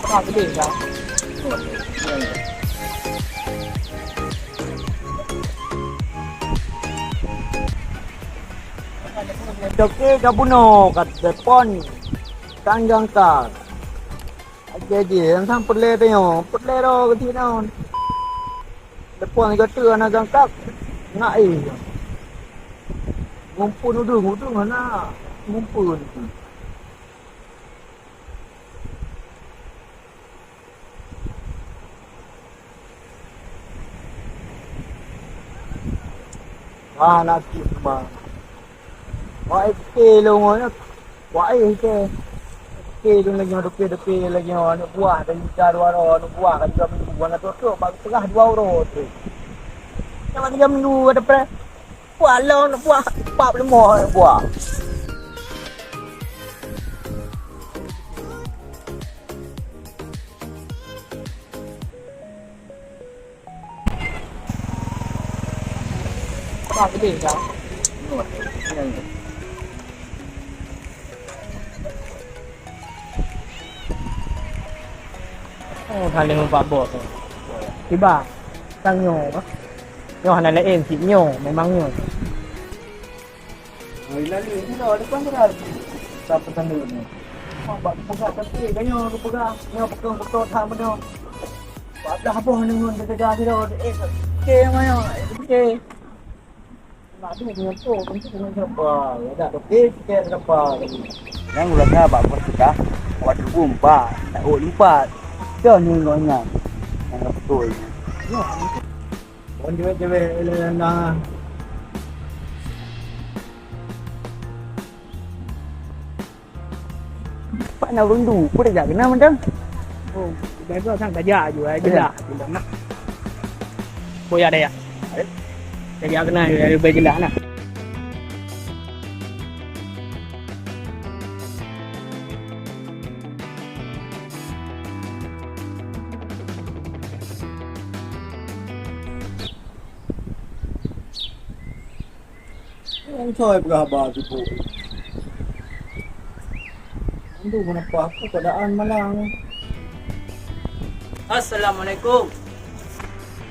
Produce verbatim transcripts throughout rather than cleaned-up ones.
Ka gede ka. Doktor ka bunoe ka telepon. Tanggang ka. Aja jih, nyang sang peureulèe tanyoe, peureulèe droe keu jih nyoe. Telepon sigoe teuk hana gangkab, ngai. Muphom udeueng, udeueng hana muphom. Wah, nakeuh teuma. Wah, eh, pike lôn nyoe. Wah, eh, pike. Pike lôn lagèe nyoe, pike, pike lagèe nyoe. Aneuk buah dari Mika dua droe, aneuk buah ka tiga minggu, hana trok-trok, bak peugah dua uroe tu. Nyang tiga minggu ada preh. Buah lôn, buah, pap leumo, buah. Oh, saléng umpat bos tu. Tiba, tang nyoe, nyoe hana laén cit nyoe, memang nyoe. Hai, lalu ni dah depan tu dah. Siapa sana ni? Mak bak peugah tapi kan nyoe peugah, nyoe peugah betul tak betul. Bak belah boh ni ngon teuga sira, eh, okey, mah nyoe, okey. Nak duek dengan tu, tentu dengan siapa? Ya dah, okey, okey, siapa? Yang ulama bak boh teuga, awak tu pun empat, tak urut empat. Dah ni ngon nyan. Yang betul. Ya, Ôn cewek-cewek le na. Pat na ureueng duek, peue tajak keunan mantong? Oh, biasa sang tajak ju, ai jeulaih. Boya deh ya. Tajak keunan, leubeh jeulaih nah. Nyang soe peugah haba sibuk. Aduh, meunapa aku keadaan malang. Assalamualaikum.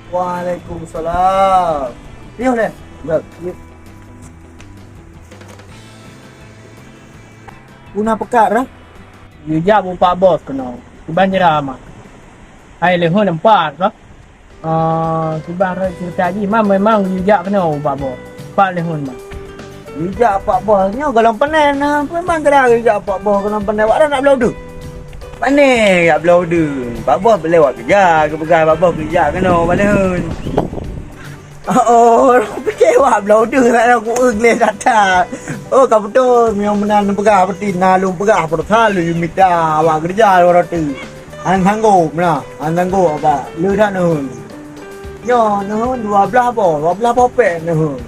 Waalaikumsalam. Piôh lé. Dak, yuk. Guna pekat dah. Yue jak bak Pak Bos keunoe. Kiban ceramah. Hai leuheun empat kah? Ah, kiban rot ceurita jih, man memang yue jak keunoe bak Pak Bos. Empat leuheun man. Yue jak Pak Bos nyoe golom panen nah. Memang geura yue jak Pak Bos golom panen. Wak dah nak bloe deuh. Panen jak bloe deuh. Pak Bos lewat keureuja, geupeugah Pak Bos geujak keunoe bak leuheun. Oh, pike wak bloe deuh dak na kueu gleh that-that. Oh, ka beutôi meunyoe meunan neupeugah peuti na lôn peugah peureusa lôn mita awak keureuja dua ratus. Han sanggob na, han sanggob abak. Le that neuheun. Nyoe neuheun dua blaih boh, dua blaih boh pék neuheun.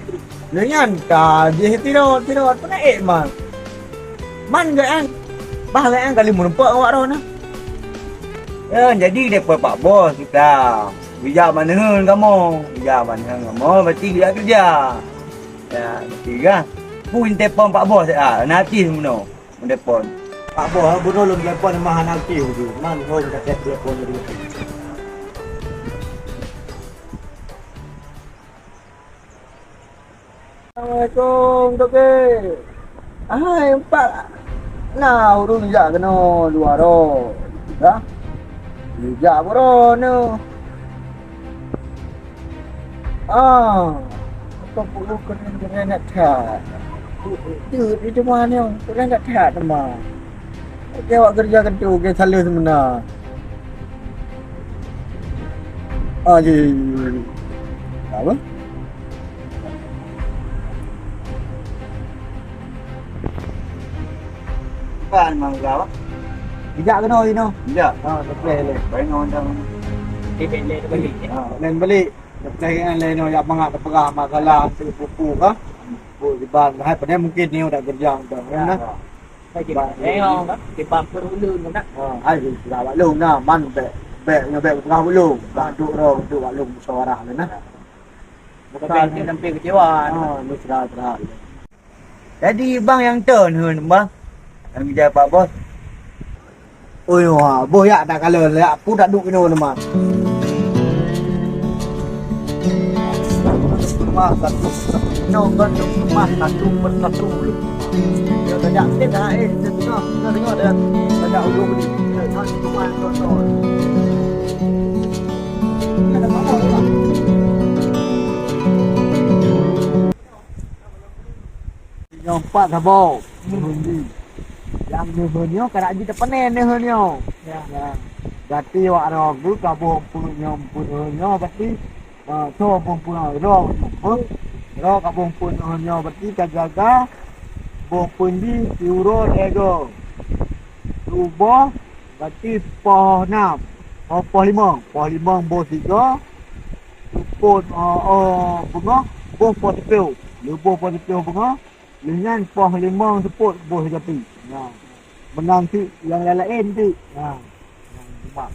Le nyan ka jih tirot-tirot peunaék man. Man geuh an, bah geuh an kali meurumpok awak roh na. Ya, jadi depan Pak Bos kita. Bijak maneuheun kamoe, bijak maneuheun kamoe, berarti bijak kerja. Ya, berarti kan. Pun telepon Pak Bos, ah, nanti semua. Telepon. Pak Bos, bunoe lôn telepon mah hana aktif tu. Man hom ka telepon dulu. Assalamualaikum, Toke. Hai, empat. Na ureueng jak keunoe dua droe. Dah. Jak buroe nyoe. Ah, apa puluh keren-keren nak that. Teut di teuma nyoe, keren nak that teuma. Oke, awak kerja keutu, oke, salah seumeunan. Ah, ye, ye, ye, ye. Apa? Bukan, Mang Gau. Ijak keunoe, inoe. Ijak? Ha, sebelah le. Baik, nyoe macam. Di balik, balik. Ha, lain balik. Sebelah kan lain nyoe, yak mangat peugah masalah tu pupu ka. Bu Iban, hai, padahal mungkin ni udah kerja untuk, ya, kan? Ya. Tengok, kan? Di bumper ulun, kan? Ha, hai, sudah bak lôn, nah. Man, bek, bek, nyoe bek peugah ulun. Bak duk roh, duk bak lôn musyawarah, kan, nah. Bukan, sampai kecewa. Ha, mesra, mesra. Jadi, bang nyang ton, hun, bang. Nyang bijak Pak Bos. Oi, wah, boh yak takalon, yak pun taduek inoe teuma. Mah satu, satu, inoe kan mah satu per satu. Dia tajak sikit dah, eh, dia tengok, dia tengok dia tajak ujung ni. Dia tajak ujung ni. Nyoe empat saboh neuheun jih. Nyang neuheun nyoe ka na jiteupeunée neuheun nyoe. Ya. Ya. Berarti awak droe geuh ka boh peuet nyoe, peuet neuheun nyoe berarti, ah, soe boh peuet nyoe, droe, boh, droe ka boh peuet neuheun nyoe berarti ka jaga boh peuet jih siuroe lhèe goe. Tuboh berarti poh nam, oh, poh limong, poh limong boh sigoe, seupôt, oh, oh, beungoh, boh poh siplôh, lheuh boh poh siplôh beungoh, lheuh nyan poh limong seupôt boh sigoe pih. Nah, meunan cit nyang laén-laén cit. Nah, nyang Jumat.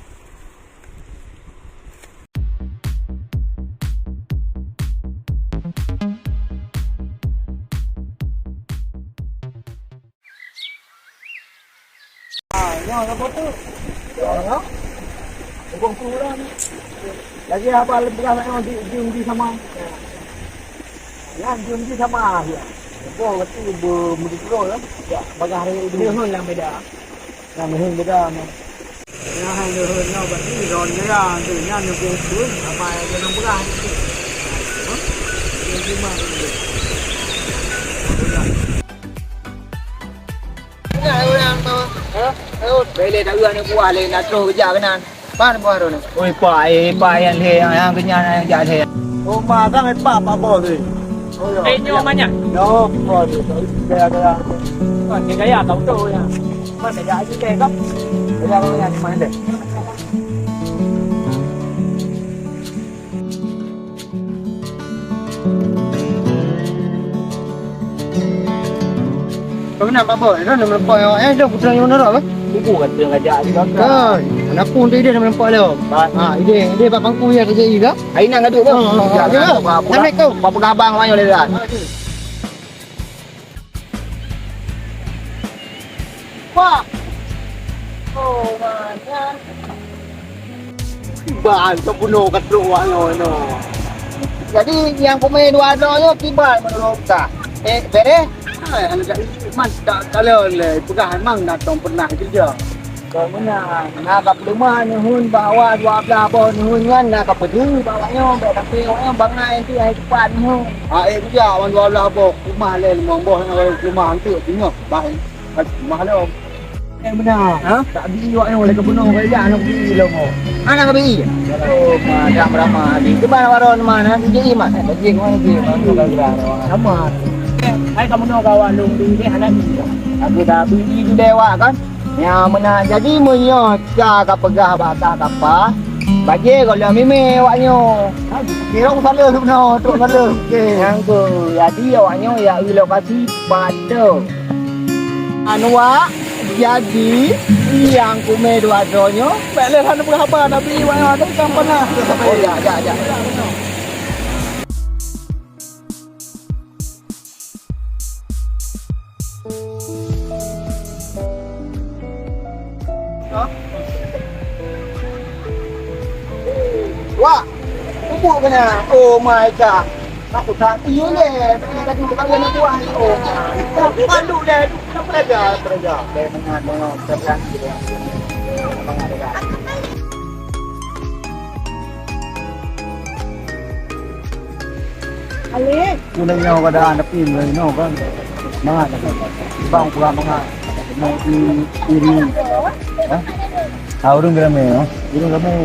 Ah, nyoe saboh tu. Nyoe, nyoe. Hubung tu lah ni. Lagi haba leumbah nyoe di, di, di sama. Nyan di, di sama ya. Boh berarti be-, meudiklo ya. Ya, bagah hari ini. Neuheun lah beda. Nah, neuheun beda nyoe. Nah, neuheun nyoe berarti ron ya, tu nyan neuhubung tu sama ya, jangan berah tu. Hah? Yang terima tu. Ingat urang tu. Hah? Bèk lé taeu aneuk buah lé, na troh keujak keunan. Pan buah droeneuh? Oi, Pak, eh, Pak, nyang lhèe, nyang, nyang keunyan, nyang jak lhèe. Oh, ma, kan, eh, Pak, Pak Bos, eh. Oh, ya. Eh, nyoe ma nyan? Nyoe, Pak, eh, gaya-gaya. Pak, gaya tau tu, ya. Mana jak lagi, eh, kap? Gaya-gaya di mana? Kau kenapa, Boy? Dah nama lepas awak, eh? Dah putra yang mana dah, Boy? Ibu kata ngajak dia. Kan, anak pun tu dia nama lepas dia. Ba- Ha, ide, ide bak pangku ya kerja ida. Hai nak ngadu tu. Ha, ha, ha. Ya, ya. Apa, apa, Assalamualaikum. Apa pegang abang awak ni dah? Pak. Oh, mana? Kiban, keu bunoe ka trok awak nyoe, nyoe. Jadi, nyang kumè dua droe nyoe kiban meunurot kah? Eh, bèrèh? Hai, aneuk gadis, man, tak, tak lé, lé, peugah memang na tông pernah kerja. Keu meunan, na ka peuleumah neuheun bak awak dua blah boh neuheun nyan, na ka peudeuh bak awak nyoe, bèk sampai awak nyoe bangai tu hai teumpat neuheun. Ah, eh, kerja awak dua blah boh, keumah lé limong boh, nyang keumah antuk singoh, bah, keumah lom. Eh, beuna. Ha? Tak bi awak nyoe lé keu bunoe, keu jak aneuk bi lom. Aneuk bi? Oh, ma, dah meurama di. Cuba awak ron ma, na, di ji ma. Eh, ji ma, ji ma, ji ma. Sama. Eh, hai kamoe nyoe kawan lôn bi, aneuk bi. Aku dah bi di dewa kan. Nyang meunan, jadi meunyoe ca ka peugah bak kah kapa, bajèe gohlom mimé awak nyoe. Kirong saleuh bunoe, trok saleuh. Okey. Nyang tu, jadi awak nyoe jak eu lokasi pato. Anu wak, jadi nyang kumè dua droe nyoe. Bèk lé hana peugah haba, tapi awak nyoe ada ikan panas. Oh, jak, jak, jak. Wak, pupuk keunan. Oh my God. Aku tak iya lé. Tadi bukan dia nak buang. Oh my God. Malu lé. Kenapa dia kerja? Dia dengan, dengan kerja. Alek. Ulèe nyoe keadaan tapi mulai nyoe kan. Mangat. Bang pulang mangat. Mau di, di, ha? Ah, ureueng ramè, oh. Ureueng ramè.